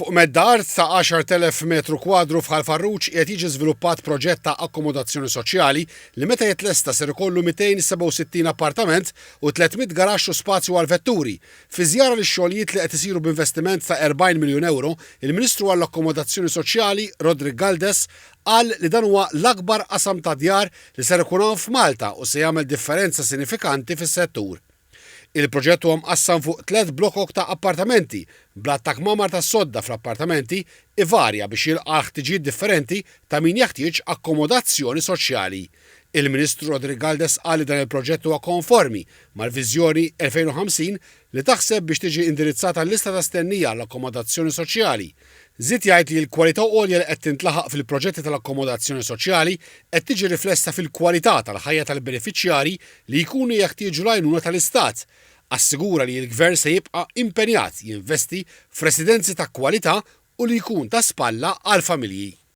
Fuq medda art ta' 10,000 metru kwadru f'Ħal Farruġ qiegħed jiġi żviluppat proġett ta' akkomodazzjoni soċjali li meta jitlesta ser ikollu 267 appartament u 300 garaxx u spazju għall-vetturi. Fi żjara lix-xogħlijiet li qed isiru b'investiment ta' 40 miljun ewro, il-Ministru għall-Akkomodazzjoni Soċjali, Roderick Galdes, qal li dan huwa l-akbar qasam ta' djar li ser ikun hawn f'Malta u se jagħmel differenza sinifikanti fis-settur. Il-proġett huwa mqassam fuq tlett blokok ta' appartamenti, bl-għadd ta' kmamar tas-sodda fl-appartamenti ivarja biex jilqa' għall-ħtiġijiet differenti ta' min jeħtieġ akkomodazzjoni soċjali. Il-Ministru Roderick Galdes qal li dan il-proġett huwa konformi mal-Viżjoni 2050 li taħseb biex tiġi indirizzata l-lista ta' stennija għall-akkomodazzjoni soċjali. Żied jgħid li l-kwalità għolja li qed tintlaħaq fil-proġetti tal-akkomodazzjoni soċjali qed tiġi riflessa fil-kwalità tal-ħajja tal-benefiċjarji li jkunu jeħtieġu l-għajnuna tal-Istat. Assigura li l-Gvern se jibqa' impenjat jinvesti f'residenzi ta' kwalità u li jkun ta' spalla għall-familji.